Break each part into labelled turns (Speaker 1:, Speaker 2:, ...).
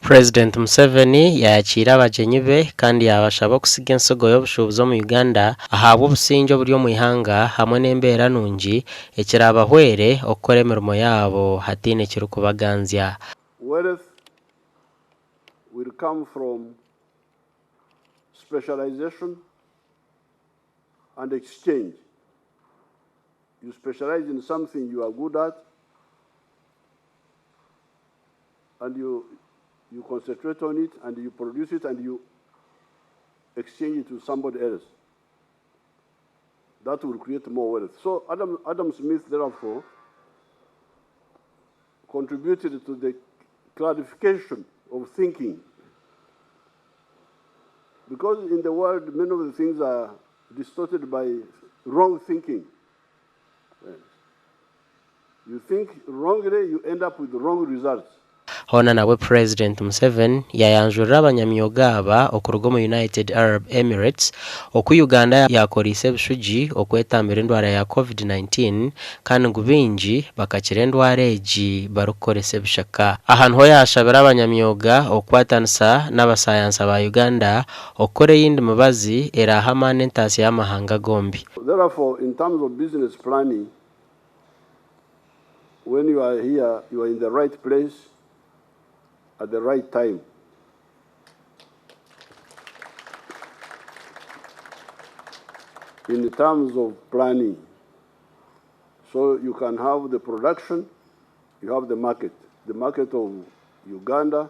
Speaker 1: Purezidenti Museveni yaayakiira abagyenyi be kandi yaabashaba okusiga ensigo y'obushuubuzi omu Uganda ahabw'obusingye oburi omu ihanga hamwe n'embeera nungi ekiraabahwere okukora emirimo yaabo hataine kirikubaganzya.
Speaker 2: Wealth will come from specialization and exchange. You specialize in something you are good at and you, you concentrate on it and you produce it and you exchange it to somebody else. That will create more wealth. So Adam, Adam Smith, therefore, contributed to the clarification of thinking. Because in the world, many of the things are distorted by wrong thinking. You think wrongly, you end up with wrong results.
Speaker 1: Hoona nabwe Purezidenti Museveni yayanjurira abanyamyoga aba okuruga omu United Arab Emirates oku Uganda yakoreise ebishugi okwetambira endwara ya Covid 19 kandi ngu baingi bakakira endwara egi barikukoresa ebishaka. Aha niho yashabira abanyamyoga okukwatanisa n'abasayansa ba Uganda okukora eyindi mibazi eraahe amaani entaasya y'amahanga gombi.
Speaker 2: Therefore, in terms of business planning, when you are here, you are in the right place at the right time. In terms of planning, so you can have the production, you have the market, the market of Uganda,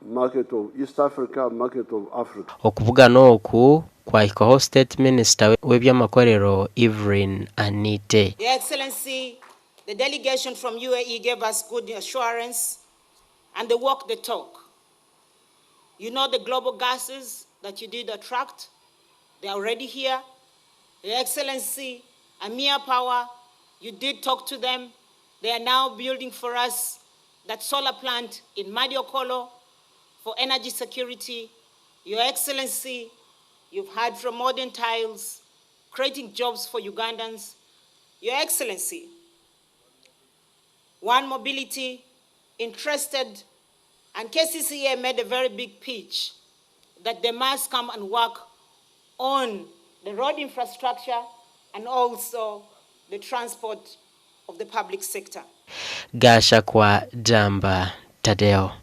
Speaker 2: market of East Africa, market of Africa.
Speaker 1: Okubugana oku kwahikwaho State Minister w'eby'amakorero Evelyn Anite.
Speaker 3: Your Excellency, the delegation from UAE gave us good assurance and they walk the talk. You know the global gases that you did attract, they are already here. Your Excellency, Amir Power, you did talk to them. They are now building for us that solar plant in Madi Okollo for energy security. Your Excellency, you've heard from Modern Tiles, creating jobs for Ugandans. Your Excellency, One Mobility interested, and KCCA made a very big pitch that they must come and work on the road infrastructure and also the transport of the public sector.
Speaker 1: Gashakwa Jamba Tadeo.